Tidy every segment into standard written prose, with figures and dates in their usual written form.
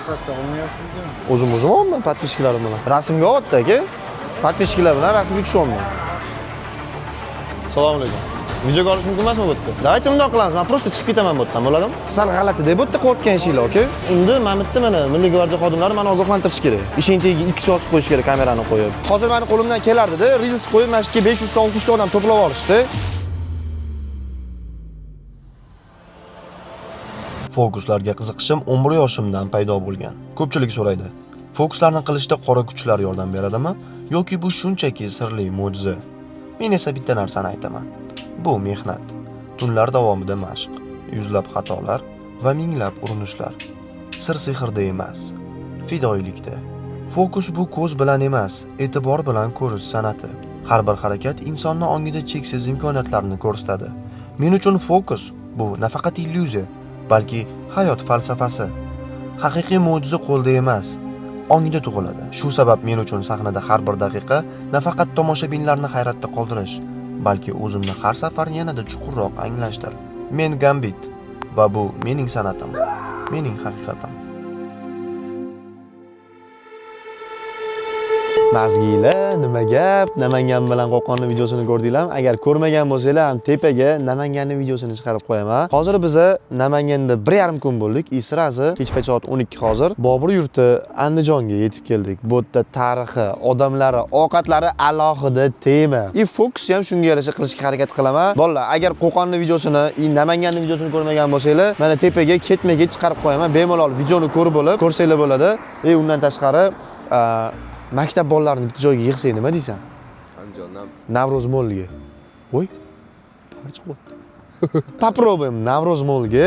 Maqsadda olmayapsizmi? O'zim o'zim olman подписчиklarim bilan. Rasmga olyapti aka. Подписчиklar bilan rasmga tushyapman. Assalomu alaykum. Videoga olish mumkin emasmi bu yerda? Давайте bundoq qilamiz. Men просто chiqib ketaman bu yerdan, bo'ladimi? Sal g'alati deb bu yerda qilayotgan ishinglar, aka. Unda mana bu yerda mana Milliy gvardiya xodimlari meni ogohlantirish kerak. Eshikning tagiga X yozib qo'yish kerak, kamerani qo'yib. Hozir meni qo'limdan kelardi-da, Reels qo'yib, mana shu yerga 500 ta, 600 ta odam to'plab olishdi. Fokuslarga qiziqishim 11 yoshimdan paydo bo'lgan. Ko'pchilik so'raydi: "Fokuslarni qilishda qora kuchlar yordam beradimi yoki bu shunchaki sirli mo'jiza?" Men esa bitta narsani aytaman. Bu mehnat. Tunlar davomida mashq, yuzlab xatolar va minglab urinishlar. Sir sehrda emas, fidoyilikda. Fokus bu ko'z bilan emas, e'tibor bilan ko'rish san'ati. Har bir harakat insonni ongida cheksiz imkoniyatlarni ko'rsatadi. Men uchun fokus bu nafaqat illyuziya, balki hayot falsafasi. Haqiqiy mo'jiza qo'lda emas, ongda tug'iladi. Shu sabab men uchun sahnada har bir daqiqa nafaqat tomoshabinlarni hayratda qoldirish, balki o'zimni har safar yanada chuqurroq anglashdir. Men Gambit va bu mening san'atim, mening haqiqatim. Mazgila, nima gap? Namangan bilan Qo'qonni videosini ko'rdinglarmi? Agar ko'rmagan bo'lsanglar ham tepaga Namanganning videosini chiqarib qo'yaman. Hozir biza Namanganda 1,5 kun bo'ldik. И сразу kech payt soat 12 hozir Bobur yurti Andijonga yetib keldik. Bu yerda tarixi, odamlari, ovqatlari alohida tema. И fokus ham shunga yarasha qilishga harakat qilaman. Bolalar, agar Qo'qonni videosini, и Namanganning videosini ko'rmagan bo'lsanglar, mana tepaga ketma-ket chiqarib qo'yaman. Bemalol videoni ko'rib bo'lib, ko'rsanglar bo'ladi. И undan tashqari maktab bolalarini bitta joyga yig'sak nima deysan? Andijondan. Navro'z Molga. Voy. Par chiqyapti. Попробуем Navro'z Molga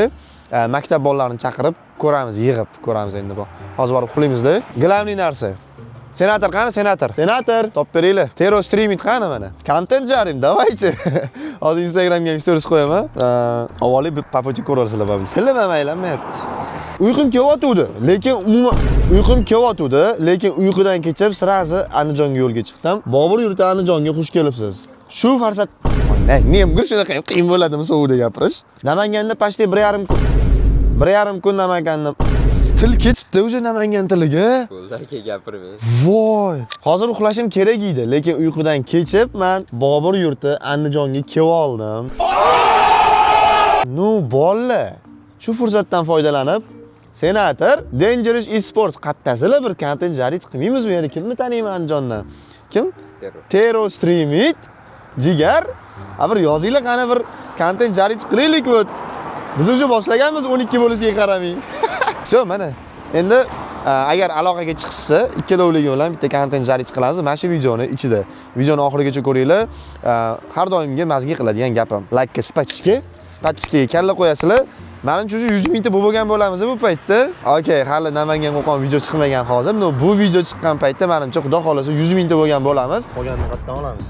maktab bolalarini chaqirib ko'ramiz, yig'ib ko'ramiz endi bu. Hozir borib uxlaymizda. Главный narsa. Senator qani, senator? Senator, topib beringlar. Tero streaming qani mana? Kontent жарим, давайте. Hozir Instagramga ham stories qo'yaman. Avvaliy bir papochka ko'rasizlar babil. Tilim ham aylanmayapti. Uyqum kelyotgandi, lekin umuman uyqum kelyotgandi, lekin uyqudan kechib сразу Andijonga yo'lga chiqdim. Bobur yurti Andijonga xush kelibsiz. Shu farsat ne, nemga shunaqa ham qiyin bo'ladimi sovuqda gapirish? Namanganda почти 1,5 kun. 1,5 kun Namanganda. Til ketibdi o'sha Namangan tiliga. Bo'ldi aka, gapirmang. Voy! Hozir uxlashim kerak edi, lekin uyqudan kechib men Bobur yurti Andijonga kelib oldim. Ну, bolalar, shu fursatdan foydalanib Senator Dangerous Esports qattasizlar, bir kontent жарить qilmaymizmi? Yana kimni taniyman Andijondan? Kim? Tero. Tero Streamit, Jigar. A bir yozinglar qani, bir kontent жарить qilaylik bu. Biz уже boshlaganmiz 12 bo'lishiga qaramay. Всё, mana. Endi agar aloqaga chiqishsa, ikkalovligi bilan bitta kontent жарить qilamiz mana shu videoni ichida. Videoni oxirigacha ko'ringlar. Har doimgi mazgi qiladigan gapim. Laykka, spachka, подписка ga kalla qo'yasizlar. Manimcha уже 100 mingta bo'lgan bo'lamiz bu paytda. Okey, hali Namangan Qo'qon video chiqmagan hozir. Но bu video chiqqan paytda manimcha Xudo xolasa 100 mingta bo'lgan bo'lamiz. Qolganini qayerdan olamiz?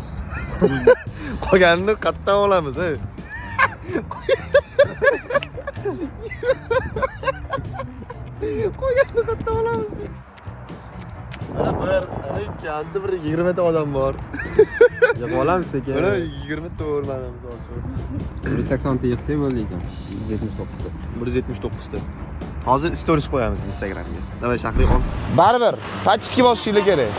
Qolganini qayerdan olamiz, ey? Qolganini qayerdan olamiz? Mana bir, mana ikki, anta bir 20 ta odam bor. Yig'ib olamiz sekin. Mana 24 mana misol uchun. 180 ta yig'sak bo'ldi ekan. 179 ta. 179 ta. Hozir stories qo'yamiz Instagramga. Давай, Shahriy ol. Baribir подписка bosishinglar kerak.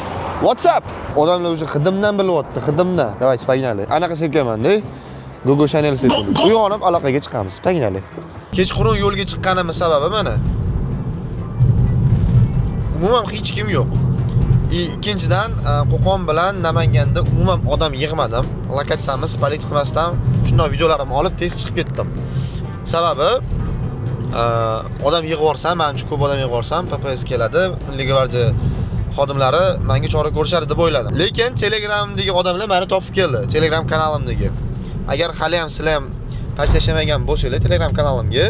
WhatsApp. Odamlar уже hidimdan bilyapti, hidimdan. Давайте, погнали. Anaqa sepganman-da. Gogo Chanel sepdim. Uyg'onib aloqaga chiqamiz. Погнали. Kechqurun yo'lga chiqqanimiz sababi mana. Umuman hech kim yo'q. И ikkinchidan Qo'qon bilan Namanganda umuman odam yig'madim. Lokatsiyamiz спалить qilmasdan shundoq videolarimni olib tez chiqib ketdim. Sababi odam yig'ib yuborsam, manimcha ko'p odam yig'ib yuborsam, PPS keladi, Milliy gvardiya xodimlari menga chora ko'rishadi deb o'yladim. Lekin Telegramdagi odamlar meni topib keldi, Telegram kanalimdagi. Agar hali ham sizlar ham paytlashamagan bo'lsanglar Telegram kanalimga,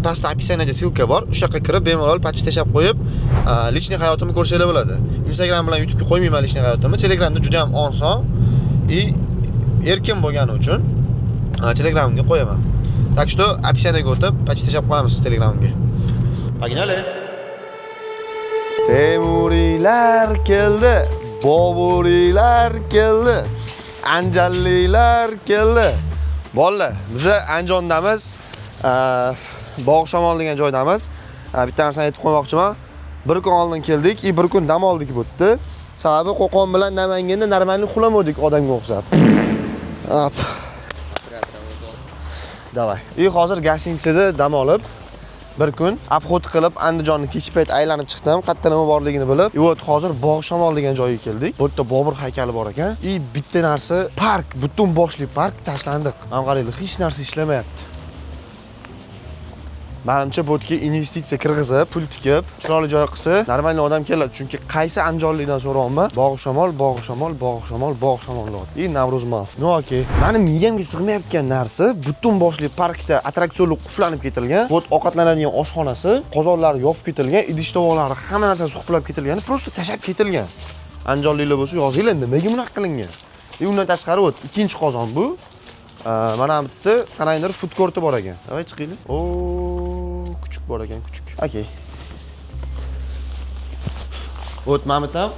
pastda описание da ссылка bor. O'sha yoqqa kirib bemalol подпись tashlab qo'yib, личный hayotimni ko'rsanglar bo'ladi. Instagram bilan YouTube'ga qo'ymayman личный hayotimni. Telegramda juda ham oson и erkin bo'lgani uchun Telegramga qo'yaman. Так что описание ga o'tib, подпись tashlab qo'yamiz Telegramga. Погнали! Temuriylar keldi, Boburiylar keldi, Anjanliklar keldi. Bolalar, biza Anjondamiz. Bog' Shamol degan joydamiz. Bitta narsani aytib qo'ymoqchiman. Bir kun oldin keldik, и bir kun dam oldik bu yerda. Sababi Qo'qon bilan Namanganda нормальный uxlamadik odamga o'xshab. Ап. Давай. И hozir гостиница da dam olib, bir kun обход qilib Andijonni kech payt aylanib chiqdim, qayerda nima borligini bilib. И вот hozir Bog' Shamol degan joyga keldik. Bu yerda Bobur haykali bor ekan. И bitta narsa, park, butun boshli park tashlandiq. Mana qaranglar, hech narsa ishlamayapti. Manimcha bu yerga investitsiya kirgizib, pul tikib, chiroyli joy qilsa, нормальный odam keladi. Chunki qaysi andijonlikdan so'rayapman, Bog' Shamol, Bog' Shamol, Bog' Shamol, Bog' Shamol deyapti. И Navruz Mal. Ну окей. Mani miyamga sig'mayotgan narsa, butun boshli parkda attraksionlar qulflanib ketilgan, bu ovqatlanadigan oshxonasi, qozonlari yopib ketilgan, idish tovoqlari, hamma narsasi qulflab ketilgan, просто tashlab ketilgan. Andijonliklar bo'lsa yozinglar, nimaga bunaqa qilingan? И undan tashqari вот ikkinchi qozon bu. Mana bu yerda qandaydir food courti bor ekan. Давай chiqaylik. O, kuchuk bor ekan, kuchuk. Окей. Вот mana bu yerda ham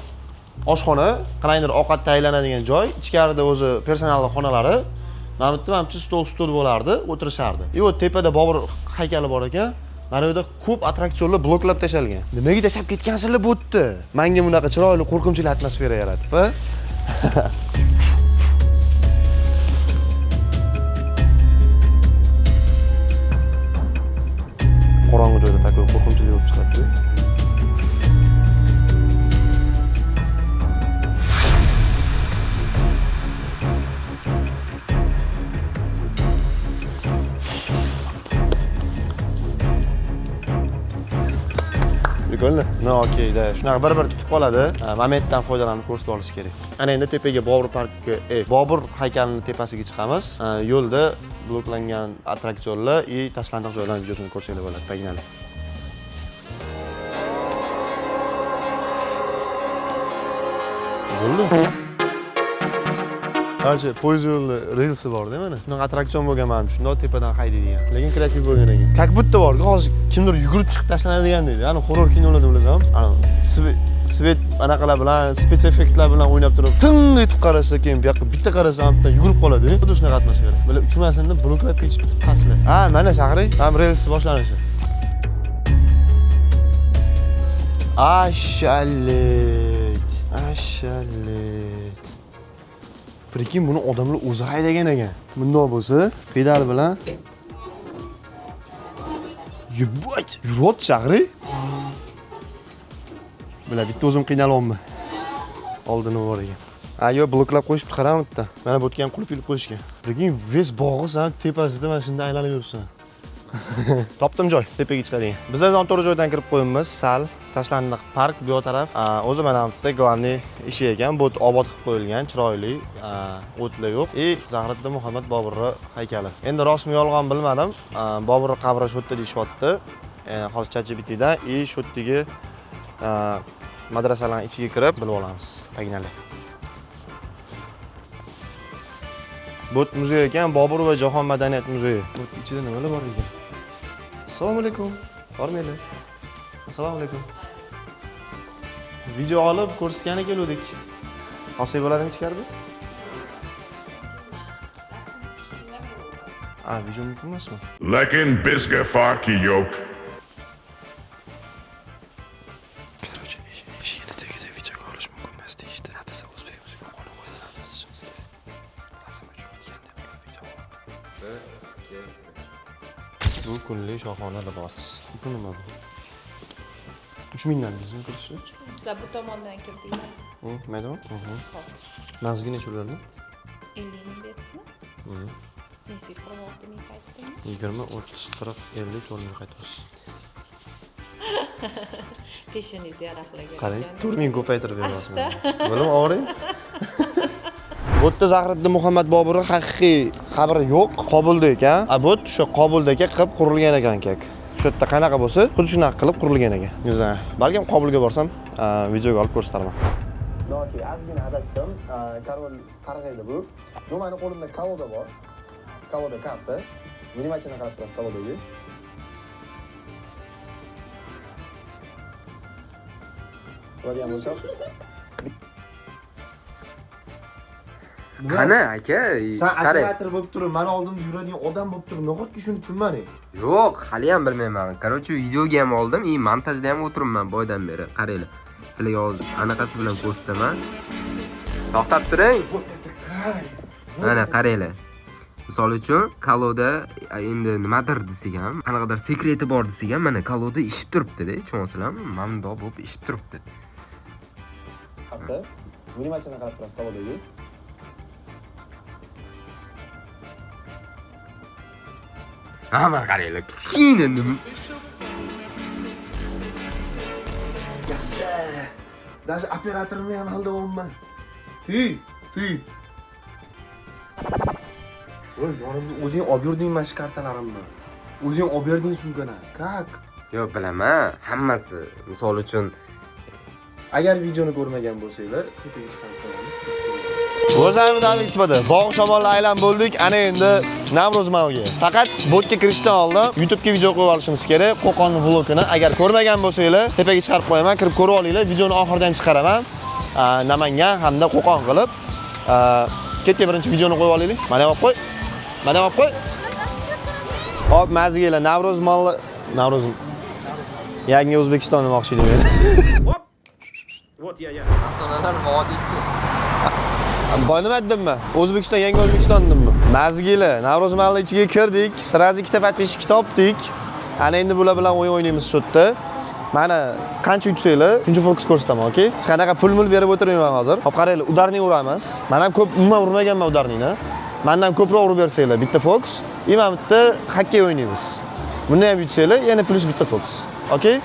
oshxona, qandaydir ovqat tayyorlanadigan joy. Ichkarida o'zi personalning xonalari. Mana bu yerda manimcha stol stol bo'lardi, o'tirishardi. И вот tepada Bobur haykali bor ekan. Mana bu yerda ko'p attraksionlar bloklab tashalgan. Nimaga tashlab ketgansizlar bu yerda? Menga bunaqa chiroyli qo'rqinchli atmosfera yaratib, a? Qorong'i joyda такой qo'rqinchli bo'lib chiqadi. Прикольно? Ну, окей, да. Shunaqa bir-bir tutib qoladi. Momentdan foydalanib ko'rsatib olish kerak. Ana endi tepaga Bobur parkiga, Bobur haykalini tepasiga chiqamiz. Yo'lda bloklangan attraksionlar и tashlandiq joylarning videosini ko'rsanglar bo'ladi. Погнали. Bo'ldi. Короче, poyezd yo'lida relsi bor-da mana. Shunaqa attraksion bo'lgan mana shundoq tepadan haydaydigan. Lekin kreativ bo'lgan ekan. Как будто bor, hozir kimdir yugurib chiqib tashlanadigan deydi. Ana horror kinolarda bilasan, ana свет anaqalar bilan, спецэффект lar bilan o'ynab turib, ting etib qarasa, keyin bu yoqqa bitta qarasa, ham bitta yugurib qoladi. Xuddi shunaqa atmosfera. Bular uchmasin deb bloklab ketishibdi pastlar. Ha, mana shahri, ham rels boshlanishi. Ashalit, ashalit. Прикинь, buni odamlar o'zi haydagan ekan. Bundoq bo'lsa, pedal bilan. Ебать, yuryapti shahri. Bila bitta o'zim qiynalyapman. Oldini bor ekan. A, yo'q, bloklab qo'yishibdi, qarang bitta. Mana bu yerga ham qulf ilib qo'yishgan. Прикинь, весь bog'i san tepasida mana shunday aylanib yuribsan. Topdim joy, tepaga chiqadigan. Biz noto'g'ri joydan kirib qo'yibmiz, sal tashlandiq park bu yoq taraf. O'zi mana bu yerda главный ishi ekan, bu obod qilib qo'yilgan, chiroyli, o'tlar yo'q. И Zahriddin Muhammad Boburni haykali. Endi rostmi yolg'on bilmadim. Bobur qabri shu yerda deyishyapti. Hozir ChatGPTdan и shu yerdagi madrasalarning ichiga kirib bilib olamiz. Погнали. Bu muzey ekan, Bobur va Jahon madaniyat muzeyi. Bu ichida nimalar bor ekan? Assalomu alaykum. Bormanglar. Assalomu alaykum. Video olib ko'rsatgani keluvdik. Olsak bo'ladimi ichkarida? A, video mumkin emasmi? Lekin bizga farqi yo'q. Короче, eshigini tagida videoga olish mumkin emas deyishdi. Adasa o'zbekimizga qonun qoidalarni buzishimiz kerak. Rasm uchun o'tganda bular video olmagan. Bu kunlik shohona libos. Bu nima bu? 3000 dan deysizmi kirishi? Bizlar bu tomondan kirdik. Maydon. Hozir. Man sizga necha ularni? 50 ming berdingizmi? Men sizga 46 ming qaytdimmi? 20, 30, 40, 50, 4 ming qaytasiz. Peshanangiz yaraqlagan. Qarang, 4 ming ko'paytirib beryapsiz. Ashta. Bo'limi og'ring? Bu yerda Zahriddin Muhammad Boburning haqiqiy qabri yo'q, Qobulda ekan. A bu o'sha Qobuldagi qilib qurilgan ekan как. Shu yerda qanaqa bo'lsa, xuddi shunaqa qilib qurilgan ekan. Не знаю. Balkim Qobulga borsam, videoga olib ko'rsatarman. Noki, ozgina adashdim. Король qarg'aydi bu. Bu meni qo'limda колода bor. Колода karta. Внимательно qarab turasiz колода ga. Ko'rgan bo'lsam. Qani aka, Sen qarang. Operator bo'lib turib, mani oldimda yuradigan odam bo'lib turib, nahotki shuni tushunmading? Yo'q, hali ham bilmayman. Короче, videoga ham oldim, и montajda ham o'tiribman boydan beri. Qaranglar. Sizlarga hozir anaqasi bilan ko'rsataman. To'xtab turing. Вот это кайф. Mana qaranglar. Misol uchun, колода endi nimadir desak ham, qanaqadir sekreti bor desak ham, mana колода ishib turibdi-da, tushunyapsizlarmi? Mana bundoq bo'lib ishib turibdi. Hatto, внимательно qarab turasiz колода ga. Ha, mana qaranglar, kichkina nima. Yaxshi. Даже operatorni ham aldayapman. Ты, ты. Voy, yonimda o'zing olib yurding mana shu kartalarimni. O'zing olib berding sumkani. Как? Yo'q, bilaman, hammasi. Misol uchun, Agar videoni ko'rmagan bo'lsanglar, tepaga chiqarib qo'yamiz. O'zamiz ismida. Bog' shamolni aylanib bo'ldik. Ana endi Navro'z Mallga. Faqat botga kirishdan oldin YouTube'ga video qo'yib olishimiz kerak. Qo'qonni vlogini agar ko'rmagan bo'lsanglar, tepaga chiqarib qo'yaman, kirib ko'rib olinglar. Videoni oxirida ham chiqaraman. Namangan hamda Qo'qon qilib. Ketdik, birinchi videoni qo'yib olaylik. Mana olib qo'y. Mana olib qo'y. Hop, mazgila Navro'z Mall, Navro'z Yangi O'zbekiston demoqchi edim men. Afsonalar vodiysi. Boy nima dedimmi? O'zbekiston, yangi O'zbekiston dedimmi? Mazgila, Navro'z Mall ichiga kirdik, сразу ikkita подписчик topdik. Ana endi bular bilan o'yin o'ynaymiz shu yerda. Mana qancha yutsanglar, shuncha fokus ko'rsataman, okey? Hech qanaqa pul-mul berib o'tirmayman hozir. Hop, qaranglar, ударный uramiz. Men ham ko'p umuman urmaganman ударный ni. Mendan ko'proq urib bersanglar, bitta fokus. И mana bitta xokkey o'ynaymiz. Buni ham yutsanglar, yana plyus bitta fokus. Okey?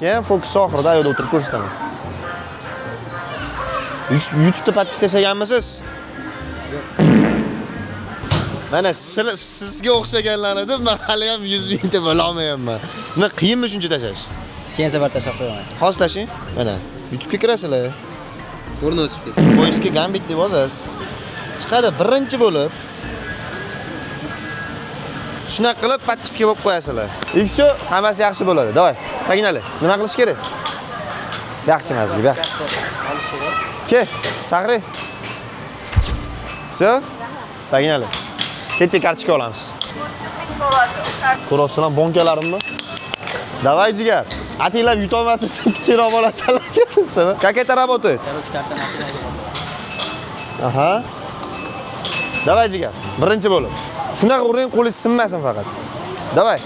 Keyin fokusni oxirida ayoqda o'tirib ko'rsataman. YouTube'da подпись tashlaganmisiz? Mana sizga o'xshaganlarni deb men hali ham 100 mingta bo'lolmayapman. Nima, qiyinmi shuncha tashlash? Keyin safar tashlab qo'yaman. Hozir tashlang. Mana YouTube'ga kirasizlar. Burni o'chib ketsin. Поиск ga Gambit deb yozasiz. Chiqadi birinchi bo'lib. Shunaqa qilib подписка bo'lib qo'yasizlar. И всё, hammasi yaxshi bo'ladi. Давай, погнали. Nima qilish kerak? Bu yoqqa mazga, bu yoqqa. Ke, chaqiring. Всё? Погнали. Ketdik, kartochka olamiz. Ko'rasizlar bonkalarimni? Давай, jigar. Atinglar yutolmasin, kichikroq bola tanlab kelsin. Как это работает? Короче, kartani aktivga bosasiz. Aha. Давай, jigar. Birinchi bo'lib. Shunaqa uring, qo'lingiz sinmasin faqat. Давай.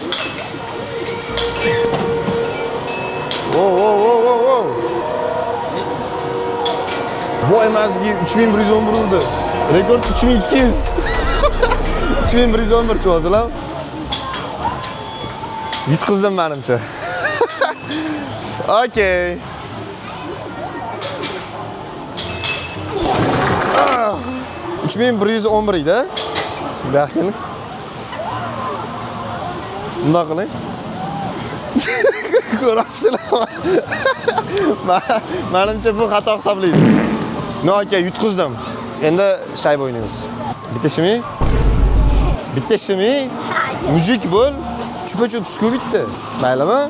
Wo, wo, wo, wo, wo. Voy мозги, 3111 urdi. Rekord 3200. 3111 tushasizlar. Yutqizdim menimcha. Okey. Ah, 3111 edi. Bu yoqqa keling. Bundoq qiling. Ko'rasizlar. Menimcha bu xato hisoblaydi. No, okey, yutqizdim. Endi shayba o'ynaymiz. Bitta shimi? Bitta shimi? Мужик bo'l. Chupa-chups ku bitta. Maylimi?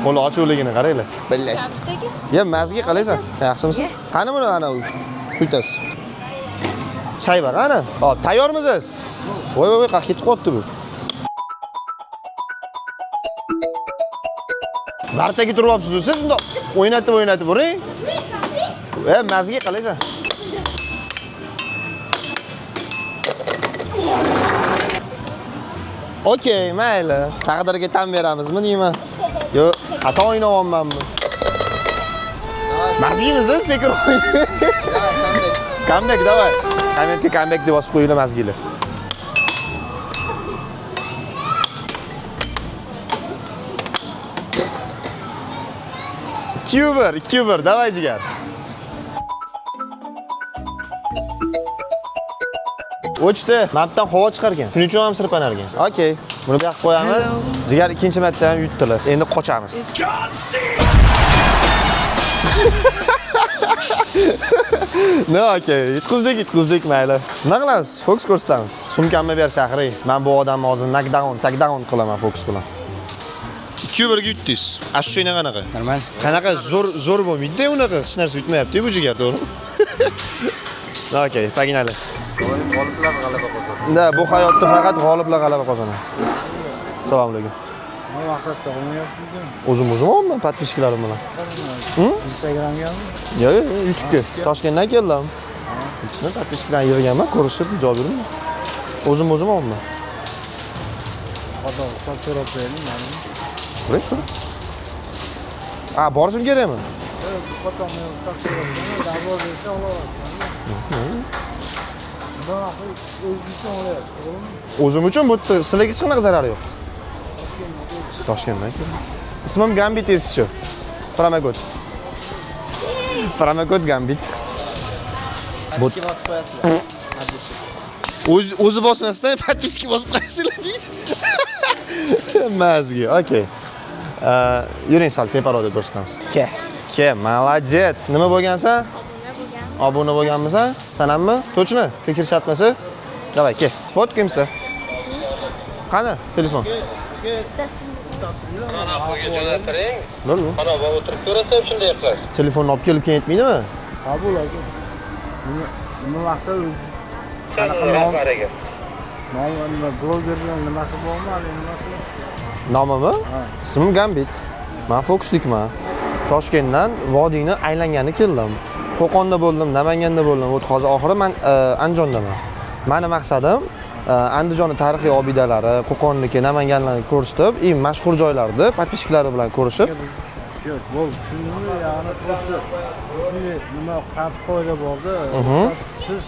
Qo'li ochiqligini qaranglar. Блять. Kartochkaga? Ya, мозги, qalaysan? Yaxshimisan? Qani buni ana quytasiz. Shayba qani? Hop, tayyormisiz? Voy voy voy, qayerga ketib qoldi bu? Vartaga turyapsiz siz, bundoq o'ynatib o'ynatib uring. E, мозги, qalaysan? Okey, mayli. Taqdirga tan beramizmi deyman. Yo, xato o'ynayapmanmi? Мозги misiz? Sekin o'ynang. Comeback, давай. Kommentga comeback deb yozib qo'yinglar, мозги lar. 2-1, 2-1, давай, jigar. O'chdi. Mapdan havo chiqar ekan. Shuning uchun ham sirpanar ekan. Okey. Buni bu yoqqa qo'yamiz. Jigar ikkinchi marta ham yutdilar. Endi qochamiz. No, okey. Yutqizdik, yutqizdik, mayli. Nima qilamiz? Fokus ko'rsatamiz. Sumkamni ber, Shahriy. Men bu odamni hozir knockdown, takedown qilaman fokus bilan. 2-1 ga yutdingiz. Ощущение qanaqa? Normal. Qanaqa zo'r zo'r bo'lmaydi-da unaqa hech narsa yutmayapti bu jigar, to'g'rimi? Okey, погнали. Doim g'oliblar g'alaba qozonadi. Да, bu hayotda faqat g'oliblar g'alaba qozonadi. Assalomu alaykum. Nima maqsadda olmayapsiz? O'zim o'zim olman подписчиklarim bilan. Instagramgami? Yo'q, yo'q, YouTube'ga. Toshkentdan keldim. YouTube'dan подписчикlarni yig'ganman, ko'rishib video berdim. O'zim o'zim olman. Xudo ruxsat so'rab qo'yaylik, mani. So'rang, so'rang. A, borishim kerakmi? Qo'ton men ruxsat so'rab qo'yaman, добро bersa olaverasiz. Nima maqsad o'zingiz uchun olyapsiz, to'g'rimi? O'zim uchun bu yerda sizlarga hech qanaqa zarari yo'q. Toshkentdan keldim. Ismim Gambit Eschi. Promokod. Promokod Gambit. Подписка bosib qo'yasizlar. Подписка. O'zi o'zi bosmasdan подписка bosib qo'yasizlar deydi. Мозги, okey. Yuring, sal teparoqda ko'rsatamiz. Ke. Ke, молодец. Nima bo'lgansan? Obuna bo'lganmisan? San hammi? Точно? Tekshirish shart emas? Давай, ke. Сфоткаемся. Qani, telefon? Bo'ldi. O'tirib ko'rasan, shunday qilasiz. Telefonni olib kelib keyin aytmaydimi? Qabul aka. Nima maqsad o'zi qanaqa nom nom nima blogerlar nimasi bormi, hali nimasi? Nomimi? Ismim Gambit. Men fokuslikman. Toshkentdan vodiyni aylangani keldim. Qo'qonda bo'ldim, Namanganda bo'ldim. Вот hozir oxiri men Andijondaman. Mani maqsadim Andijonni tarixiy obidalari, Qo'qonniki, Namanganlarni ko'rsatib, и mashhur joylarni подписчиklari bilan ko'rishib, Yo'q, bo'ldi, tushundimmi? Ya'ni просто shunday nima tartib qoida borda, siz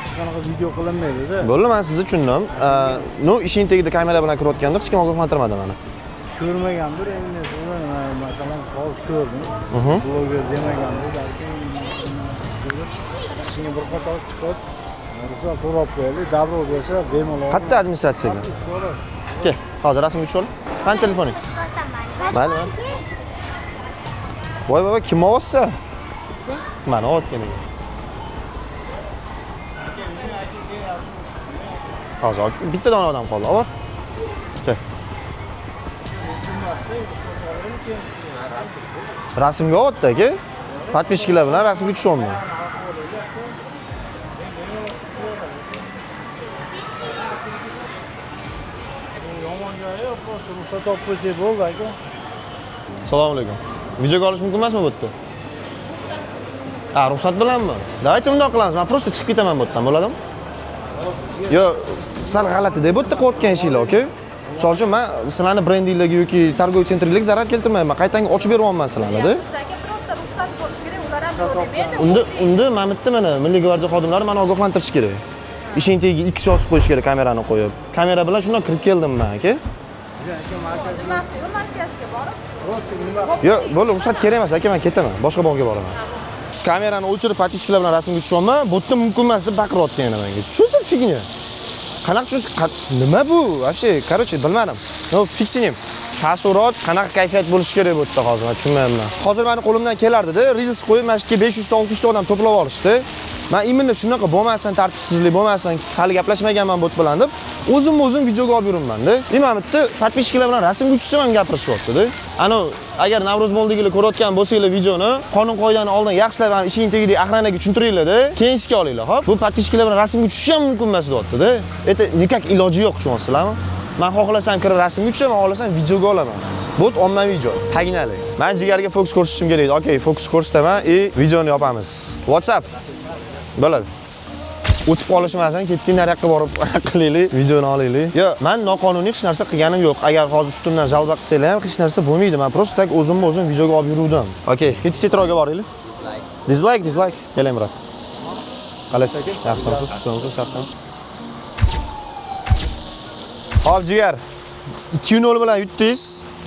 hech qanaqa video qilinmaydida. Bo'ldi, men sizni tushundim. Ну, ishing tagida kamera bilan kirayotganda hech kim ogohlantirmadi meni. Ko'rmagandir endi, masalan, hozir ko'rdim. Bloger demagandir, balkim shunga bir qator chiqib ruxsat so'rab qo'yaylik, добро bersa bemalol. Qayerda administratsiyaga? Tushib. Kel, hozir rasmga tushib ol. Qani telefoning? Mayli, mayli. Voy, voy, voy, kim olyapsan? Mani olayotgan ekan. Hozir bitta dona odam qoldi. Obor. Kel. Rasmga olyapti aka. Подписчиklar bilan rasmga tushyapman. Yomon joyi yo'q, просто ruxsat olib qo'ysak bo'ldi, aka. Assalomu alaykum. Videoga olish mumkin emasmi bu yerda? Ha, ruxsat bilanmi? Давайте bundoq qilamiz. Men просто chiqib ketaman bu yerdan, bo'ladimi? Yo'q, sal g'alati-da bu yerda qilayotgan ishinglar, aka. Misol uchun, men sizlarni brendinglarga yoki торговый центringlarga zarar keltirmayman. Qaytanga ochib beryapman sizlarni-da. Aka, просто ruxsat bo'lishi kerak, ular ham yo'q demaydi. Unda mana bu yerda mana Milliy gvardiya xodimlari meni ogohlantirishi kerak. Ishing tagiga X yozib qo'yish kerak kamerani qo'yib. Kamera bilan shundoq kirib keldim men, aka. Nimasi yo'q, markazga borib. Просто nima Yo'q, bo'ldi, ruxsat kerak emas, aka, men ketaman. Boshqa bog'ga boraman. Kamerani o'chirib, подписчикlar bilan rasmga tushyapman. Bu yerda mumkin emas deb baqiryapti yana menga. Что за фигня? Qanaqa tushunish, nima bu? Вообще, короче, bilmadim. Но, фиг с ним. Taassurot, qanaqa kayfiyat bo'lishi kerak bu yerda hozir, men tushunmayapman. Hozir meni qo'limdan kelardida, reels qo'yib, mana shu yerga 500 ta, 600 ta odam to'plab olishdi. Men именно shunaqa bo'lmasin, tartibsizlik bo'lmasin, hali gaplashmaganman bot bilan deb, o'zim o'zim videoga olib yuribman-da. И mana bu yerda подписчикlar bilan rasmga tushsam ham gapirishyapti-da. Ano, agar Navro'z Moldagilar ko'rayotgan bo'lsanglar videoni, qonun qoidani oldin yaxshilab ham ishing tagidagi охранаga tushuntiringlar-da, keyin ishga olinglar, xo'p? Bu подписчикlar bilan rasmga tushish ham mumkin emas deyapti-da. Это никак iloji yo'q, tushunyapsizlarmi? Men xohlasam kirib rasmga tushaman, xohlasam videoga olaman. Bu ommaviy joy. Погнали. Men jigarga fokus ko'rsatishim kerak edi. Okey, fokus ko'rsataman и videoni yopamiz. WhatsApp. Bo'ladi. O'tib qolishmasin, ketdik nariyoqqa borib qilaylik, videoni olaylik. Yo'q, men noqonuniy hech narsa qilganim yo'q. Agar hozir ustimdan жалоба qilsanglar ham hech narsa bo'lmaydi. Men просто так o'zimni o'zim videoga olib yuruvdim. Okey, ketdik, chetroqga boraylik. Dislike, dislike. Keling, брат. Qalaysiz? Yaxshimisiz? Yaxshimisiz? Yaxshimisiz? Hop, jigar. 2-0 bilan yutdingiz.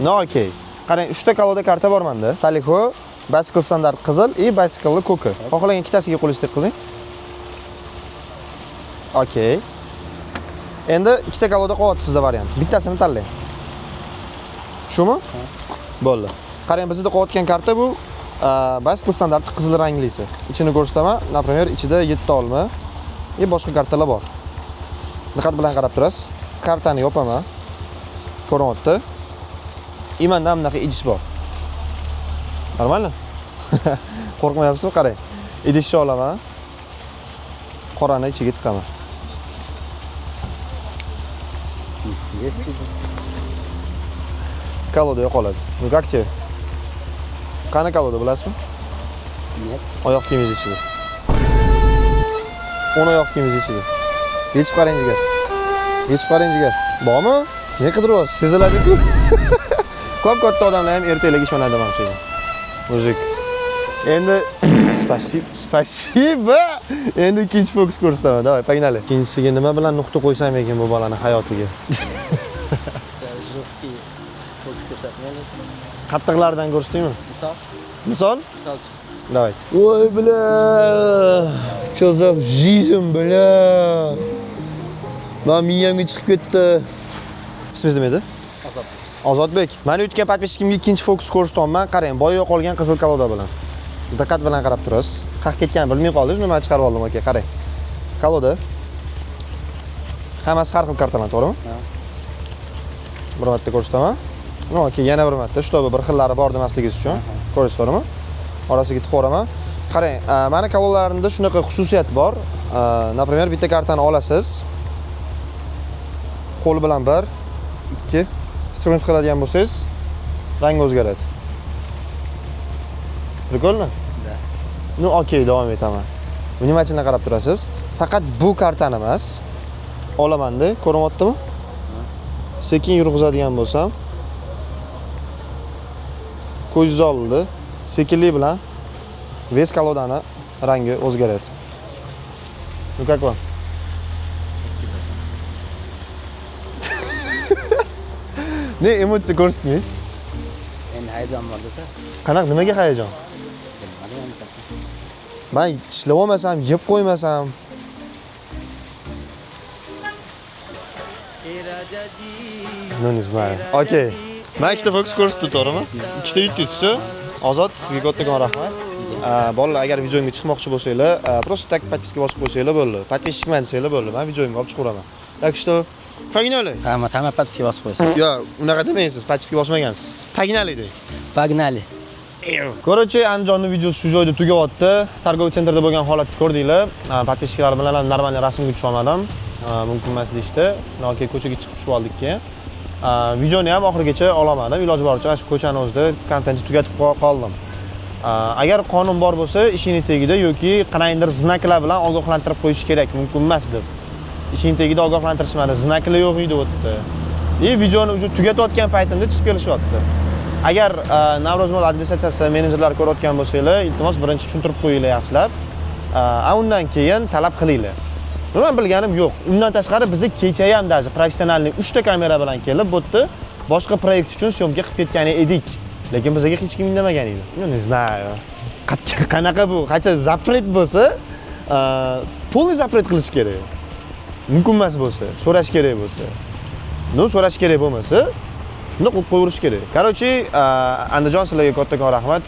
Но, okey. Qarang, 3 ta колода karta bor menda. Taliko, Bicycle standart qizil и bicycle ko'ki. Xohlagan ikkitasiga qo'lingizni tekkizing. Okey. Endi ikkita колода qolyapti sizda variant. Bittasini tanlang. Shumi? Bo'ldi. Qarang, bizda qolayotgan karta bu bicycle standarti qizil ranglisi. Ichini ko'rsataman. Например, ichida 7 olma и boshqa kartalar bor. Diqqat bilan qarab turasiz. Kartani yopaman. Ko'rinyapti. И menda bunaqa idish bor. Нормально? Qo'rqmayapsizmi? Qarang. Idishni olaman. Qorani ichiga tiqaman. Нифига себе. Колода yo'qoladi. Ну как тебе? Qani колода, bilasizmi? Нет. Oyoq kiyimingiz ichida. O'ng oyoq kiyimingiz ichida. Yechib qarang, jigar. Yechib qarang, jigar. Bormi? Ne qidiryapsiz? Seziladi-ku. Ko'p katta odamlar ham ertaklarga ishonadi mana shu. Мужик. Endi спасибо, спасибо. Endi ikkinchi fokus ko'rsataman. Давай, погнали. Ikkinchisiga nima bilan nuqta qo'ysam ekan bu bolani hayotiga? Жесткий fokus ko'rsatmaylik. Qattiqlardan ko'rsataymi? Misol? Misol? Misol uchun. Давайте. Ой, бля. Что за жизнь, бля? Man miyamga chiqib ketdi. Ismingiz nima edi? Ozodbek. Ozodbek. Mani o'tgan подписчик imga ikkinchi fokus ko'rsatyapman. Qarang, boya yo'qolgan qizil колода bilan. Diqqat bilan qarab turasiz. Qayerga ketganini bilmay qoldingiz, nima chiqarib oldim, aka, qarang. Колода. Hammasi har xil kartalar, to'g'rimi? Ha. Bir marta ko'rsataman. Ну, okey, yana bir marta, чтобы bir xillari bor demasligingiz uchun. Ko'rasiz, to'g'rimi? Orasiga tiqib yuboraman. Qarang, mani колода larimda shunaqa xususiyat bor. Например, bitta kartani olasiz. Qo'l bilan 1, 2 струнить qiladigan bo'lsangiz, rang o'zgaradi. Прикольно? Да. Ну, okey, davom etaman. Внимательно qarab turasiz. Faqat bu kartani emas. Olamanda, ko'rinyaptimi? Sekin yurg'izadigan bo'lsam, ko'zingiz oldida sekinlik bilan весь колода ni rangi o'zgaradi. Ну как вам? Четкий, братан. Ne emotsiya ko'rsatmaysiz? Endi hayajon bor desa. Qanaqa, nimaga hayajon? Bilmadim endi. Man tishlab olmasam, yeb qo'ymasam. Ну, не знаю. Okey. Men ikkita fokus ko'rsatdim, to'g'rimi? Ikkita yutdingiz, всё. Ozod, sizga kattakon rahmat. Bolalar, agar videomga chiqmoqchi bo'lsanglar, просто так подписка bosib qo'ysanglar bo'ldi. Подписчик man desanglar bo'ldi. Men videomga olib chiqaveraman. Так что, погнали. Hamma, hamma подписка bosib qo'ysin. Yo, unaqa demaysiz, подписка bosmagansiz. Погнали deng. Погнали. Короче, Andijonni videosi shu joyda tugayapti. Торговый центр da bo'lgan holatni ko'rdinglar. Подписчик lar bilan ham нормальный rasmga tusha olmadim. Mumkin emas deyishdi. Noki ko'chaga chiqib tushib oldik keyin. Videoni ham oxirigacha ololmadim. Iloji boricha shu ko'chani o'zida kontentni tugatib qoldim. Agar qonun bor bo'lsa, ishingni tagida yoki qanaqadir знак lar bilan ogohlantirib qo'yish kerak, mumkin emas deb. Ishing tagida ogohlantirishmadi, знак lar yo'q edi u yerda. И videoni уже tugatayotgan paytimda chiqib kelishyapti. Agar Navro'z Mall administratsiyasi menejerlari ko'rayotgan bo'lsanglar, iltimos birinchi tushuntirib qo'yinglar yaxshilab. Undan keyin talab qilinglar. Nima bilganim yo'q. Undan tashqari bizni kecha ham даже professionalniy 3 ta kamera bilan kelib, bu yerda boshqa proyekt uchun съёмка qilib ketgan edik. Lekin bizga hech kim indamagan edi. Ну, не знаю. Qanaqa bu? Qancha запрет bo'lsa, полный запрет qilish kerak. Mumkin emas bo'lsa, so'rash kerak bo'lsa. Ну, so'rash kerak bo'lmasa, shunda qo'yib qo'yverish kerak. Короче, Andijon, sizlarga kattakon rahmat.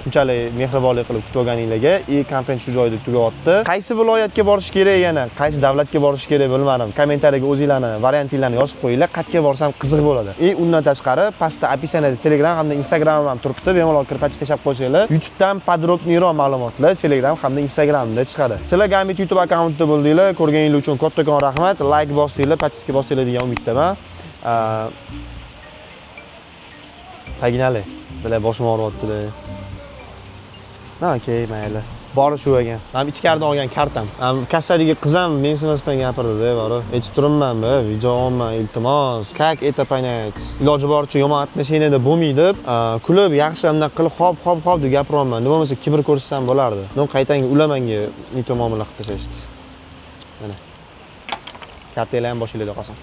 Shunchalik mehribonlik qilib kutib olganinglarga. И kontent shu joyda tugayapti. Qaysi viloyatga borish kerak yana, qaysi davlatga borish kerak bilmadim. Kommentariyaga o'zinglarni variantinglarni yozib qo'yinglar. Qayerga borsam qiziq bo'ladi. И undan tashqari pastda описание da Telegram hamda Instagram ham turibdi. Bemalol kirib подписка tashlab qo'ysanglar, YouTubedan подробный roq ma'lumotlar Telegram hamda Instagramda chiqadi. Sizlar Gambit YouTube akkauntida bo'ldinglar. Ko'rganingiz uchun kattakon rahmat. Like bosdinglar, подписка bosdinglar degan umiddaman. Погнали. Bilar boshim og'riyapti-da. Ha, okey, mayli. Bori shu ekan. Men ichkaridan olgan kartam. Kassadagi qiz ham mensimasdan gapirdi-da, bori. Aytib turibman, be, video olman, iltimos. Как это понять? Iloji boricha yomon отношения da bo'lmaydi. Kulib, yaxshi undan qilib, hop, hop, hop deb gapiryapman. Nima bo'lmasa kibr ko'rsatsam bo'lardi. Но, qaytanga ular menga не то muomala qilib tashlashdi. Mana. Kartanglar ham boshinglarda qolsin.